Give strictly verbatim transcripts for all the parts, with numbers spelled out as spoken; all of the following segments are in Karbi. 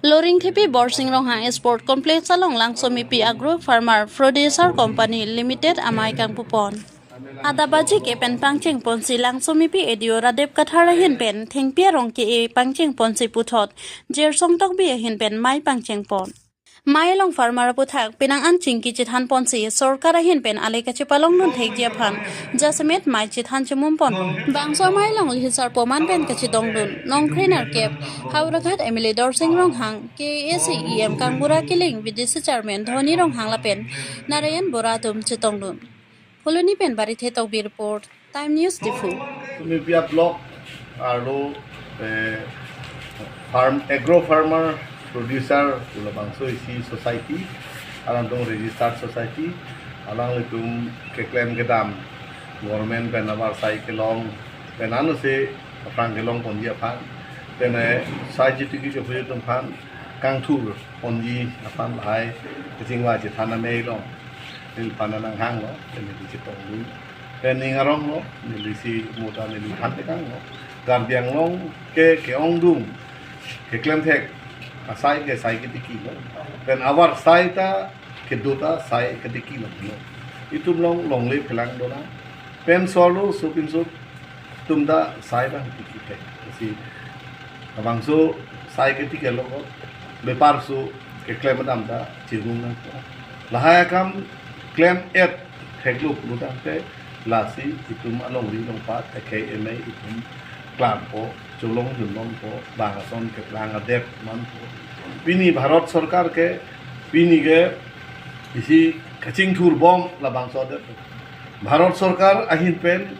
Loringthepi Borsing Ronghang Sport Complex along Langsomepi Agro Farmer Producer Company Limited amei kangpupon. Adap ajik ke pen pangcheng ponsi Langsomepi A D O Radep Kathar ahin pen thengpi arong ke-e pangcheng ponsi puthot Jersong Tokbi ahin pen mei pangcheng pon. Mei along farmer aputhak penang an chingki chethan ponsi sorkar ahin pen ale kachepalong dun thekji aphan jasemet mei chethan chemum pon. Bangso mei along Lhesar Poman pen kachedong dun Nongkre Nerkep, Howraghat M L A Dorsing Ronghang, K A A C E M Kangbura Killing, V D C Chairman Dhoni Ronghang lapen Narayan Bora atum chetong dun. Phuloni pen Barithe Tokbi report, Time News Diphu. Somepiya Block arlo, eh, farm, agro farmer producer labangso isi society, alangtum registered society, alanglitum keklem kedam government pen avarsai kelong pen anose aphrang kelong ponji aphan, pen, eh, sai chitiki chophi atum aphan kangthur ponji aphan lahai kachingvai chethan amei along neliphan nanghanglo, pen neli chetong dun. Pen ning aronglo, nelisi muta neliphan tekanglo. Karbi Anglong ke ke-ongdung, keklem thek asai ke sai ketikilo. Pen avarsai ta kedo ta sai ketikilo. Itum along longle phelang dona. Pen solo supinso atum ta sai abang tiki thek. Si labangso sai ketiki along bepar su keklem kedam ta chirung nangpo. Lahai akam klem-et theklo pulo tangte lasi itum alongri alongpat akhei amei itum klampo, cholong junlongpo, bang ason keplang adet manpo. Pini Bharat Sorkar ke, pini ke isi kachingthur bom labangso adet. Bharat Sorkar ahin pen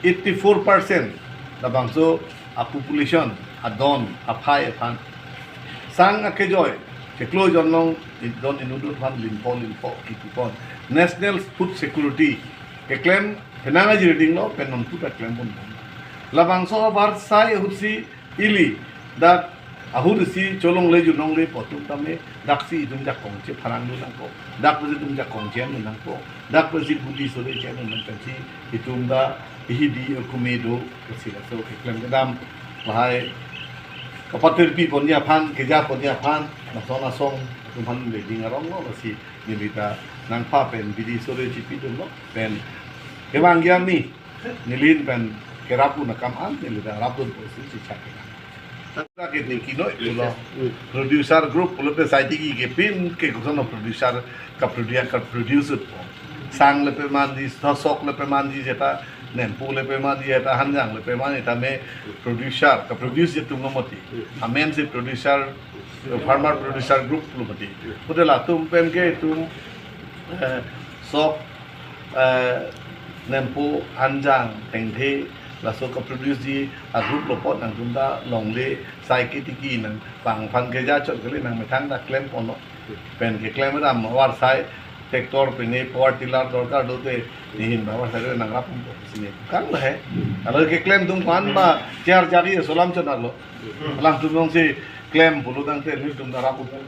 eighty-four percent labangso a population, adon, aphai aphan sang akejoi, keklo jonlong, don inut aphan limpo limpo kipipon. National Food Security keklem penang ajir dinglo, pen non food keklem pon. Labangso avarsai ahutsi ili dak ahut isi cholongle junlongle pu atum tame daksi itum jakong chepharang dun nangpo. Dak pusi itum jakong chen dun nangpo. Dak pusi budi sore chen dun nangpo, si itum ta ihidi akume do, si laso keklem kedam lahai kapatirpi ponji aphan, keja ponji aphan, lason asong atum aphan le ding aronglo, lasi neli ta nangpha pen bidi sore chipi dunlo, pen kevang arni neli pen kerap un akam an neli ta rap dunpo si chichak ke. Tangka ke ningkinoi pulo. Producer group pulote sai tiki ke pin ke koson producer ka producer ka produce po. Sang le pemanji, sok le pemanji, jeta nempo le pemanji, jeta hanjang le pemanji, tame producer ka produce atumlo mati. Amen si producer, farmer producer group lo mati. Pute latum pen ke itum, eh, sok, eh, nempo, hanjang, tengthe, laso ka produce ji a group lo apot nangtum ta longle sai ketiki nang bang aphan keja chot kali nangmethang ta klem ponlo. Pen keklem kedam avarsai tractor pine power tiller dorkar dote nehin ba avarsai nangrap ponpo si ne kang lahai. Alo keklem atum aphan ba char jari solam chot arlo. Alangtum alongsi klem pulo tangte nelitum ta rap ponpo.